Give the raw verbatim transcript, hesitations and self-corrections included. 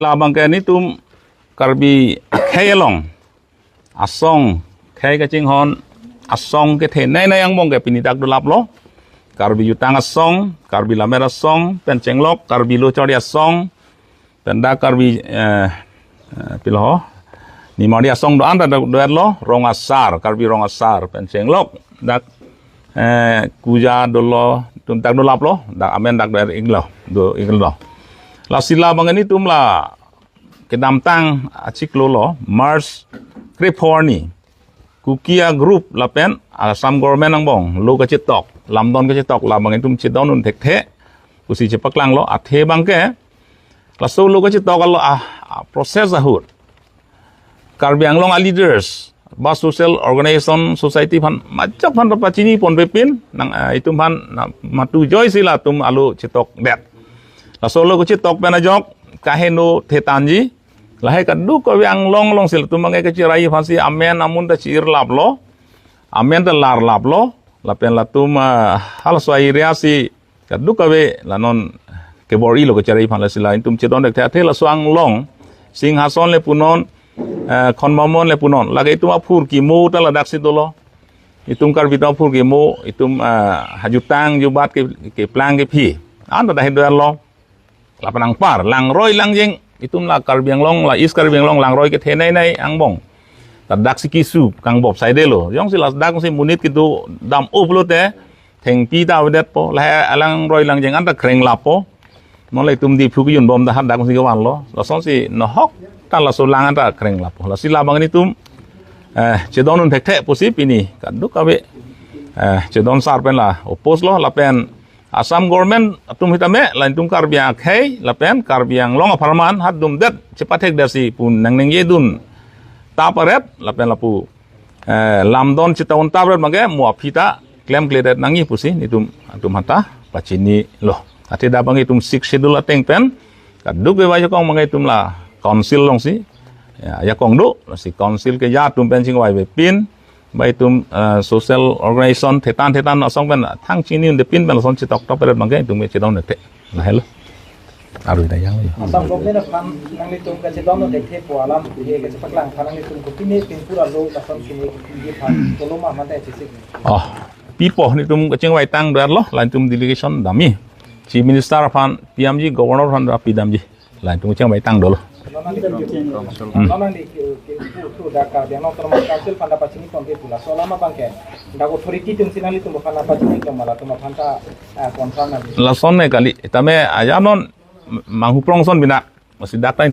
Labang ke netum Karbi akhei along asong, khei kachinghon asong kethenei nei angbong ke pini dak dolaplo. Karbi Jutang Asong, Karbi Lammet Asong, pen chenglok Karbi Lo Charli Asong, pen dak Karbi, eh, eh, pilo ho, Nimardi Asong do-an ta do-, doetlo, Rong Asar, Karbi Rong Asar, pen chenglok dak, eh, Kuja dolo, netum dak dolaplo, dak amen dak doet-iklo, do-iklo. Lasi labang netum la kedamtang achiklo lo, March krepho arni Kuki a-group lapen Assam government angbong lo kachetok, lamdon kachetok, labang netum chedondun thekthe pusi chepaklanglo. Athe abang ke laso lo kachetok alo a, a process ahut Karbi Anglong a-leaders ba social organization, society aphan, majok aphan ta pachini ponpe pin nang, ah, itum aphan na matu joisi latum alo chetokdet. Laso lo kachetok pen ajok kaheno thetanji. Lahai kadokave Anglong alongsi latum abang ke kachirai aphansi amen amun ta chi-irlaplo, amen ta larlaplo, lapen latum, ah, halaso a-area si kadokave la non kebor-ilo kachirai aphan. Lasi la netum chedon thekthe, athe laso Anglong, Singhason le punon, eh, Khonbamon le punon, lake itum aphur kimo ta ladaksi dolo. Itum Karbi atum aphur kimo, itum, ah, hajutang jubat ke, keplang kephi, anta dak he doetlo. Lapen anpar Langroi Langjeng, itum la Karbi Anglong, la East Karbi Anglong Langroi kethenei nei angbong ta daksi kesu kangbop saidelo. Jongsi ladak si monit kedo dam-o pulote thengpi ta avedetpo, lahai Langroi Langjeng anta krenglappo. Non le itum Diphu kejunbom ta hadak si kevanlo. Lasonsi nohok ta laso lang anta krenglappo. Lasi labang netum, eh, chedondun thekthe pusi pini kadokave, eh, chedon sar pen la oppose lo, lapen Assam government atum hitame la netum Karbi akhei lapen Karbi Anglong apharman hat dumdet chepathekdetsi pu nangningjedun tapret lapen lapu, eh, lamdon chetoun tapret abang ke mo aphi ta klemkledet nangji pusi netum atum aphanta pachinilo. Athe dak abang itum Sixth Schedule ateng pen kadokave ajakong abang itum la council alongsi, ya, ajakong do, lasi council keja atum pen chingvaive pin, ba itum, eh, social organization thetan thetan asong pen thang chini unde pin pen lason chetok tokperet abang ke itum ke chedon thekthe. Lahelo. Arui ta janglo. Assam government aphan nanglitum kachedon thekthe pu alam, ye kachepaklang aphan nanglitum kopine pinpur alo lason chini ye aphan toloma mate chesik. Oh, pipo netum kachingvaitang doetlo, la netum delegation damji. Chief Minister aphan pidamji, Governor aphan ta pidamji. La netum chingvaitang dolo. Nonang di, nonang di, ke, ke, tu, tu, dak Karbi Anglong Autonomous Council aphan ta pachini ponpe pu, laso alam abang ke dak authority atumsi nanglitum aphan ta pachini, latum aphan ta, ah, confirm nangji. Lason ne kali, tame aja non manghuprong ason bina, masi dak ta